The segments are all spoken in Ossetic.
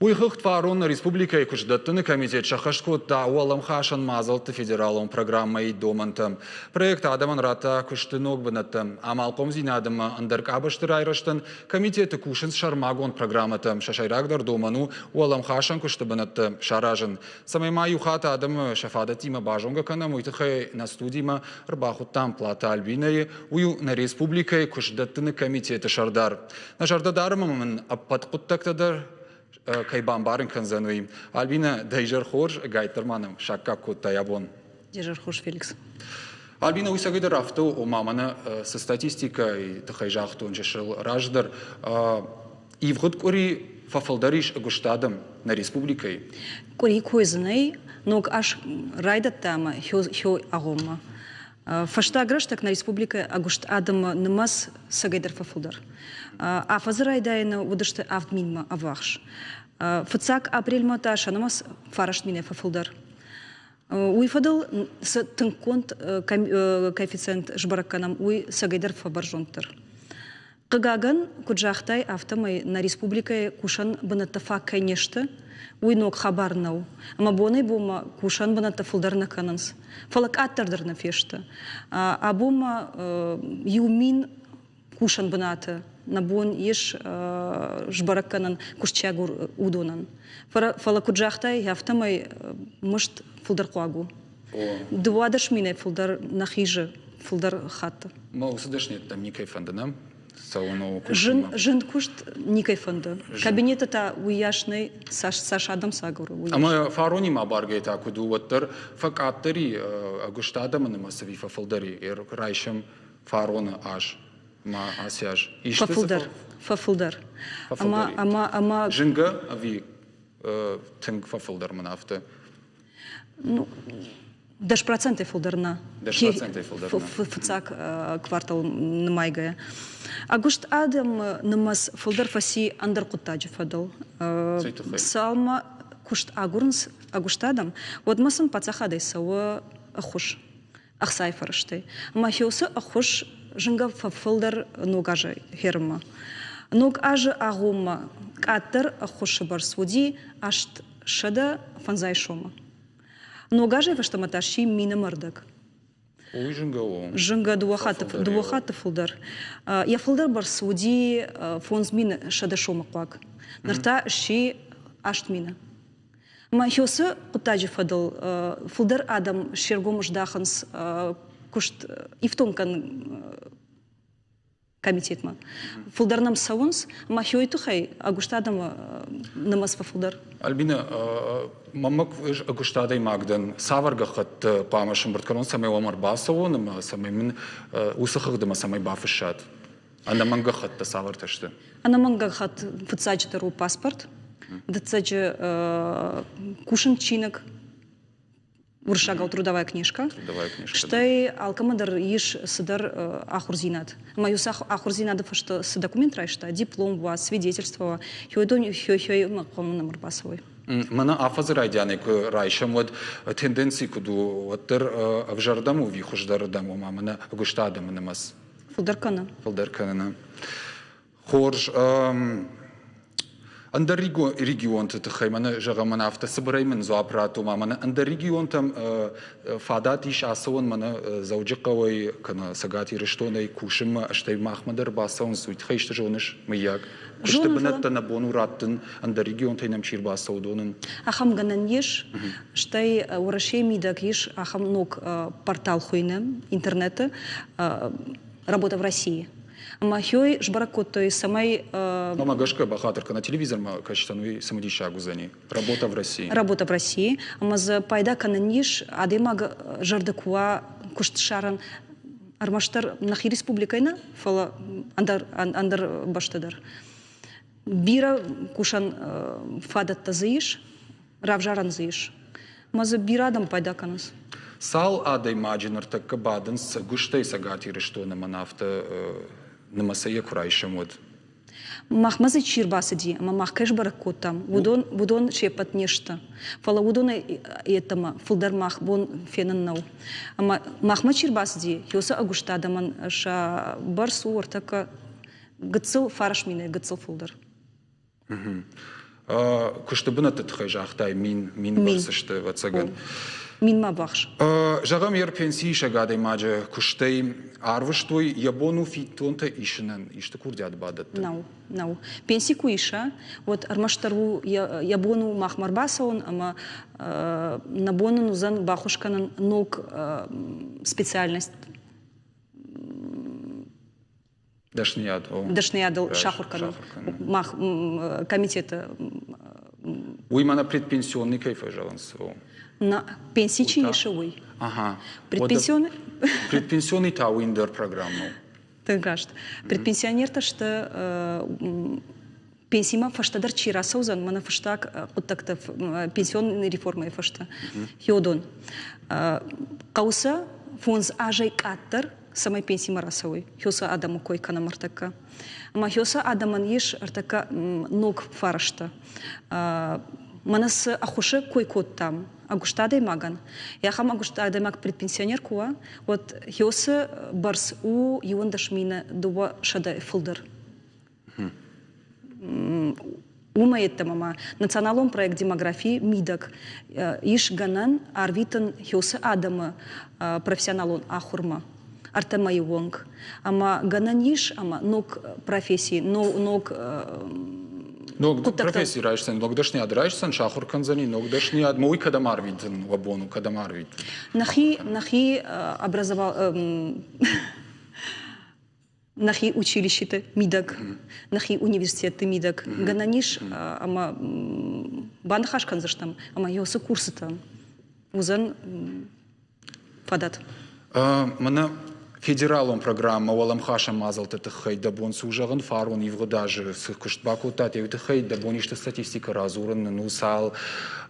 Уый хыгъд фарон нӕ республикӕйы куыстдӕттыны комитет сӕххӕст кодта уӕлӕмхасӕн мадзӕлтты федералон программӕйы домӕнтӕ. Проект адӕмӕн радта куысты ног бынӕттӕ. Амалхъомдзинад ӕмӕ ӕндӕр къабӕзты райрӕзтӕн комитеты кусынц сӕрмагонд программӕтӕ. Сӕ сӕйрагдӕр домӕн у уӕлӕмхасӕн куысты бынӕттӕ саразын. Цӕмӕй ма иу хатт адӕмы сӕ фадӕттимӕ базонгӕ кӕнӕм, уый тыххӕй нӕ студимӕ ӕрбахуыдтам Платы Альбинӕйы, уый у нӕ республикӕйы куыстдӕттыны комитеты сӕрдар. Нӕ зӕрдӕ дарӕм ӕмӕ мын ӕппӕт хъуыддӕгтӕ дӕр кӕй бамбарын кӕндзӕн, уый. Альбинӕ, дӕ изӕр хорз, ӕгайтдӕр ма нӕм саккаг кодтай абон. Изӕр хорз, Феликс. Альбина, уый цӕгӕйдӕр афтӕ у, ома мӕнӕ цы статистикӕйы тыххӕй загътон чысыл раздӕр, ивгъуыд къуыри фӕфылдӕр ис ӕгуыст адӕм нӕ республикӕйы. Къуыри кой дзы нӕй, ног аз райдыдта ӕмӕ хё агъоммӕ. Фӕстаг рӕстӕг нӕ республикӕйы ӕгуыст адӕмы нымӕц цӕгӕйдӕр фӕфылдӕр. Афӕдзы райдайӕны уыдысты 7 000-мӕ ӕввахс. Фыццаг апрельмӕ та сӕ нымӕц 9 000-ӕй фӕфылдӕр. Уый фӕдыл цы тынггонд коэффициент сбӕрӕг кӕнӕм, уый цӕгӕйдӕр фӕбӕрзонддӕр. Хъыгагӕн, куыд загътай, афтӕмӕй нӕ республикӕйы кусӕн бынӕттӕ фаг кӕй не сты, уый ног хабар нӕу. Ӕмӕ бонӕй-бонмӕ кусӕн бынӕттӕ фылдӕр нӕ кӕнынц, фӕлӕ къаддӕр дӕр нӕ фесты. Абон ма 1000 кусӕн бынаты нӕ бон ис сбӕрӕг кӕнын куыстчиагур уыдонӕн. Фӕлӕ куыд загътай, афтӕмӕй мызд фылдӕр хъуаг у. 12 000-ӕй фылдӕр нӕ хизы фылдӕр хатты. Мӕ уыцы дӕсныйӕдтӕм никӕй фӕнды, нӕ? Цӕуын Зын куыст никӕй фӕнды. Кабинеты та уыйас нӕй, цас адӕм цы агуры, уыйас. Ӕмӕ фаронимӕ абаргӕйӕ та куыд у, уӕддӕр фӕкъаддӕр и ӕгуыст адӕмы нымӕц ӕви фӕфылдӕр и? Райсӕм фароны аз ма ацы аз. Фӕфылдӕр. Фӕфылдӕр. Ӕмӕ, ӕмӕ, ӕмӕ... Зынгӕ ӕви тынг фӕфылдӕр мын афтӕ? Ну, 10 процентӕй фылдӕр нӕ. 10 процентӕй фылдӕр нӕ. Фыццаг квартал нымайгӕйӕ. Ӕгуыст адӕмы нымӕц фылдӕр фӕци ӕндӕр хъуыддаджы фӕдыл. Цалынмӕ куыст агурынц ӕгуыст адӕм, уӕдмӕ сын паддзахадӕй цӕуы ӕххуыс ӕхцайы фӕрӕзтӕй. Ӕмӕ уыцы ӕххуыс зынгӕ фӕфылдӕр ног азы хӕрынмӕ. Ног азы агъоммӕ къаддӕр ӕххуысы бӕрц уыди 850 сомы. Ног азӕй фӕстӕмӕ та сси мины ӕрдӕг. Уый зынгӕ у. Зынгӕ 2 хатты фылдӕр. Йӕ фылдӕр бӕрц уыди 5100 сомы хъуаг. Ныр та сси 8000. Ӕмӕ уыцы хъуыддаджы фӕдыл фылдӕр адӕм се ргом здахынц куыст ифтонг кӕнын комитетмӕ. Фылдӕр нӕм цӕуынц, ӕмӕ хиойы тыххӕй ӕгуыст адӕмы нымӕц фӕфылдӕр. Альбина, мӕнмӕ ӕгуыст адӕймаг дӕн. Цавӕр гӕххӕтт хъуамӕ сӕмбырд кӕнон, цӕмӕй уӕм ӕрбацӕуон ӕмӕ цӕмӕй мын уыцы хыгъдмӕ цӕмӕй бафыссат? Ӕнӕмӕнг гӕххӕттӕ цавӕртӕ сты? Ӕнӕмӕнг гӕххӕтт фыццаджыдӕр у паспорт, дыццӕджы кусын чиныг, уырыссагау трудовая книжка. Стӕй алкӕмӕн дӕр ис цыдӕр ахуырдзинад. Ӕмӕ иу ахуырдзинады фӕстӕ цы документ райста, диплом уа, свидетельство уа, хёйдон хёй хъуамӕ нӕм ӕрбацӕуой. Мӕнӕ афӕдзы райдианӕй куы райсӕм, уӕд тенденци куыд у, уӕддӕр ӕвзӕрдӕм у ӕви хуыздӕрырдӕм, ома мӕнӕ ӕгуыст адӕмы нымӕц? Фылдӕр кӕны. Фылдӕр кӕны, нӕ? Хорз. Ӕндӕр регионты тыххӕй мӕнӕ зӕгъӕм, мӕнӕ афтӕ цыбырӕй мын дзуапп ратт, ома мӕнӕ ӕндӕр регионтӕм фадат ис ацӕуӕн мӕнӕ Дзӕуджыхъӕуӕй кӕнӕ Цӕгат Ирыстонӕй кусынмӕ, стӕй махмӕ дӕр бацӕуынц, уый тыххӕй исты зоныс, мыййаг? Куысты бынӕттӕ нӕ бон у раттын, ӕндӕр регионтӕй нӕм чи рбацӕуы, уыдонӕн? Ахӕм гӕнӕн ис, стӕй Уӕрӕсейы мидӕг ис ахӕм ног портал хуыйны интернеты «Работа в России». Ӕмӕ хёй сбӕрӕг кодтой, цӕмӕй Мӕ гӕсгӕ бахатыр кӕнӕ телевизормӕ кӕсджытӕн уый цымыдисаг уыдзӕни. Работа в России. Работа в России. Ӕмӕ дзы пайда кӕнӕн ис, адӕймаг зӕрдӕ куы уа куыст ссарын ӕрмӕстдӕр нӕхи республикӕйы нӕ, фӕлӕ ӕндӕр бӕсты дӕр. Бирӕ кусӕн фадӕттӕ дзы ис, равзарӕн дзы ис. Ӕмӕ дзы бирӕ адӕм пайда кӕнынц. Цал адӕймаджы ныртӕккӕ бадынц ӕгуыстӕй Цӕгат Ирыстоны мӕн афтӕ нымӕцӕй йӕ куы райсӕм, уӕд? Махмӕ дзы чи рбацыди ӕмӕ мах кӕй сбӕрӕг кодтам, уыдон се ппӕт не сты. Фӕлӕ уыдонӕй йеддӕмӕ фылдӕр мах бон фенын нӕу. Ӕмӕ махмӕ чи рбацыди, уыцы ӕгуыст адӕмӕн сӕ бӕрц у ӕртӕккӕ гыццыл 9000-ӕй гыццыл фылдӕр. Куысты бынӕтты тыххӕй загътай мин, мин бӕрц сты, ӕвӕццӕгӕн. Минмӕ бахс. Зӕгъӕм, йе пенсиисӕг адӕймаджы куыстӕй арвыстой, йӕ бон у фиддонтӕ исынӕн исты курдиат бадӕттын? Нӕу, нӕу. Пенси куы иса, уӕд ӕрмӕстдӕр у йӕ бон у махмӕ ӕрбацӕуын ӕмӕ нӕ бон ын уыдзӕн баххуыс кӕнын ног специальность Дӕсныйад. Дӕсныйадыл сахуыр кӕнын. Мах комитеты. Уый мӕнӕ предпенсионный кӕй фӕзӕгъынц. На пенси чи исы, уый. Ага. Предпенсионный. Предпенсионный та уый ӕндӕр программа у. Тынг раст. Предпенсионертӕ сты пенсимӕ фӕстӕдӕр чи рацӕудзӕн, мӕнӕ фӕстаг хъуыддӕгты пенсионный реформӕйы фӕстӕ, хиодон. Хъӕуы сӕ фондз азӕй къаддӕр, цӕмӕй пенсимӕ рацӕуой. Хёсы адӕмы кой кӕнӕм ӕртӕккӕ. Ӕмӕ хёсы адӕмӕн ис ӕртӕккӕ ног фӕрӕзтӕ. Мӕнӕ цы ӕххуысы кой кодтам ӕгуыст адӕймагӕн, ахӕм ӕгуыст адӕймаг предпенсионер куы уа, уӕд хёсы бӕрц у 211 200 фылдӕр. Уымӕ йеддӕмӕ ма националон проект «Демографи» мидӕг ис гӕнӕн арвитын хёсы адӕмы профессионалон ахуырмӕ ӕртӕ мӕйы онг. Ӕмӕ гӕнӕн ис ӕмӕ ног професси, ног Ног професси райсдзӕн, ног дӕсныйад райсдзӕн, сахуыр кӕндзӕни ног дӕсныйад. Ма уый кӕдӕм арвитын уӕ бон у, кӕдӕм арвитын? Нӕхи, нӕхи образовал нӕхи училищеты мидӕг, нӕхи университетты мидӕг гӕнӕн ис ӕмӕ баныхас кӕндзыстӕм ӕмӕ уыцы курсытӕ уыдзӕн фадат. Мӕнӕ федералон программӕ уӕлӕмхасӕн мадзӕлтты тыххӕй дӕ бон цы у зӕгъын, фарон ивгъуыд азы цы куыст бакодтат, уый тыххӕй дӕ бон исты статистикӕ радзурын нын у, цал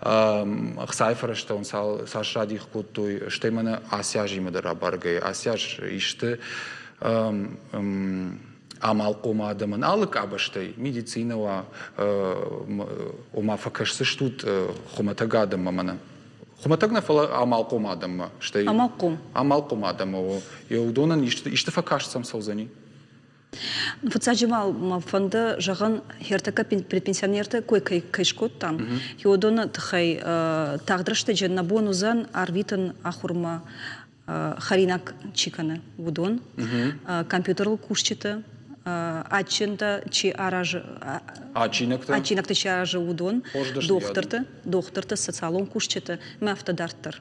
ӕхцайы фӕрӕзтӕ уын цал цас радих кодтой, стӕй мӕнӕ ацы азимӕ дӕр абаргӕйӕ, ацы аз исты амалхъом адӕмӕн алы къабӕзтӕй, медицинӕ уа, ома фӕкӕсдзыстут хуымӕтӕг адӕммӕ мӕнӕ. Хуымӕтӕг нӕ, фӕлӕ амалхъом адӕммӕ, стӕй амалхъом. Амалхъом адӕммӕ, уыдонӕн исты фӕкаст сӕм цӕудзӕни? Фыццаджы ма мӕ фӕнды зӕгъын, ӕртӕккӕ предпенсионерты кой кӕй скодтам, уыдоны тыххӕй тагъд рӕстӕджы нӕ бон уыдзӕн арвитын ахуырмӕ хӕринаг чи кӕны, уыдон, компьютерыл кусджыты, адджынтӕ чи аразы, адджинӕгтӕ чи аразы, уыдон, дохтырты, дохтырты, социалон кусджыты ӕмӕ афтӕ дарддӕр.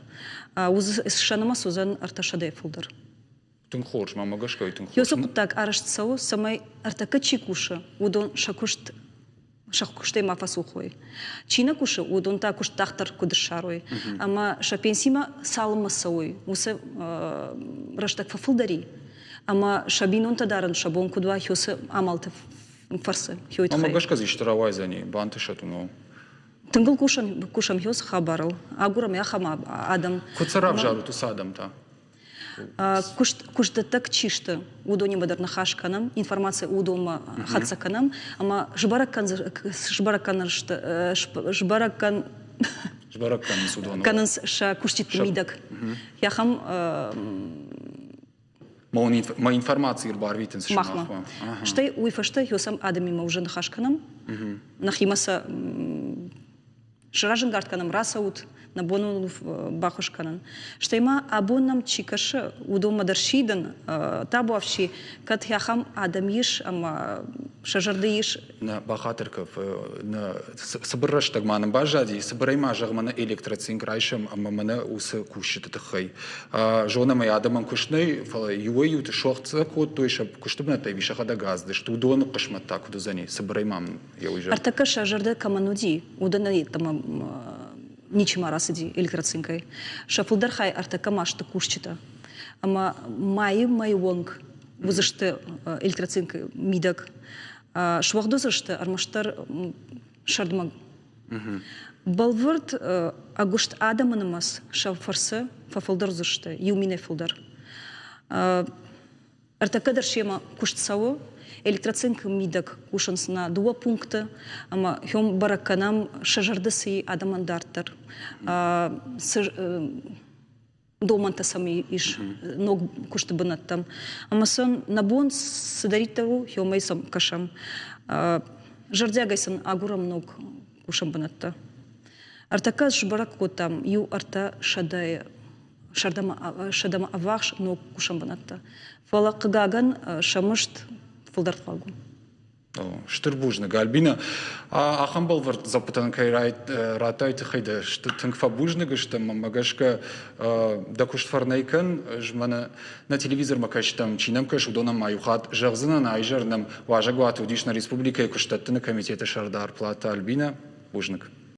Сӕ нымӕц уыдзӕн ӕртӕсӕдӕй фылдӕр. Тынг хорз, мӕмӕ гӕсгӕ тынг хорз. Уыцы хъуыддаг арӕзт цӕуы, цӕмӕй ӕртӕккӕ чи кусы, уыдон сӕ куыст сӕ куыстӕй ма фӕцух уой. Чи нӕ кусы, уыдон та куыст тагъддӕр куыд ссарой. Ӕмӕ сӕ пенсимӕ цалынмӕ цӕуой, уыцы рӕстӕг фӕфылдӕр и. Ӕмӕ сӕ бинонтӕ дарын сӕ бон куыд уа уыцы амалты фӕрцы. Ӕмӕ гӕсгӕ дзы исты рауайдзӕни, бантысӕд уын. Тынг ыл кусӕм, кусӕм уыцы хабарыл, агурӕм ахӕм адӕм. Куыд сӕ равзарут уыцы адӕмтӕ? Куыстдӕттӕг чи сты, уыдонимӕ дӕр ныхас кӕнӕм, информаци уыдонмӕ хӕццӕ кӕнӕм ӕмӕ сбӕрӕг сбӕрӕг сбӕрӕг кӕнынц уыдон кӕнынц сӕ куыстыты мидӕг. Ахӕм Мӕ информаци ӕрбарвитынц сымахмӕ. Стӕй уый фӕстӕ сӕм адӕмимӕ уже ныхас кӕнӕм, нӕхимӕ сӕ сразӕнгард кӕнӕм, рацӕут, нӕ бон у баххуыс кӕнын. Стӕй ма абон нӕм чи кӕсы, уыдонмӕ дӕр сидын, табуафси, кӕд ахӕм адӕм ис ӕмӕ сӕ зӕрды ис. Нӕ бахатыр кӕ, нӕ цыбыр рӕстӕг ма нын баззади, цыбырӕй ма зӕгъ, мӕнӕ электроцинк райсӕм ӕмӕ мӕнӕ уыцы кусджыты тыххӕй. Зонӕм ӕй, адӕмӕн куыст нӕй, фӕлӕ иуӕй-иуты суӕгъд кодтой сӕ куысты бынӕттӕй ӕви сӕхӕдӕг аздысты, уыдоны хъысмӕт та куыд уыдзӕни, цыбырӕй ма мын Ӕртӕккӕ сӕ зӕрдӕ кӕмӕн уыди, уыдонӕй йеддӕмӕ ничима рацыди электроцинкӕй. Сӕ фылдӕр хай ӕртӕккӕ ма сты кусджытӕ. Ӕмӕ майы мӕйы онг уыдзысты электроцинкы мидӕг. Суӕгъд уыдзысты ӕрмӕстдӕр сӕрдмӕ. Бӕлвырд ӕгуыст адӕмы нымӕц сӕ фӕрцы фӕфылдӕр уыдзысты иу минӕй фылдӕр. Ӕртӕккӕ дӕр семӕ куыст цӕуы. Электроцинкы мидӕг кусынц нӕ дыууӕ пункты ӕмӕ хьом бӕрӕг кӕнӕм, сӕ зӕрды цы и адӕмӕн дарддӕр. Цы домӕнтӕ сӕм ис ног куысты бынӕттӕм. Ӕмӕ сын нӕ бон цыдӕриддӕр у, хьомӕй сӕм кӕсӕм. Зӕрдиагӕй сын агурӕм ног. кусӕн бынӕттӕ. Ӕртӕккӕ сбӕрӕг кодтам иу ӕртӕ сӕдӕйы сӕдӕмӕ ӕввахс ног кусӕн бынӕттӕ. Фӕлӕ, хъыгагӕн, сӕ мызд фылдӕр хъуаг у. Стыр бузныг, Альбина. Ахӕм бӕлвырд дзуаппытӕн кӕй радтай, тыххӕй дӕ тынг фӕбузныг стӕм. Мӕнмӕ гӕсгӕ, дӕ куыст фӕрнӕй кӕн. Ӕз мӕнӕ нӕ телевизормӕ кӕсджытӕм, чи нӕм кӕсы, уыдонӕн ма иу хатт зӕгъдзынӕн, а изӕр нӕм уазӕгуаты уыдис нӕ республикӕйы куыстдӕттыны комитеты сӕрдар Платы Альбинӕ. Бузныг.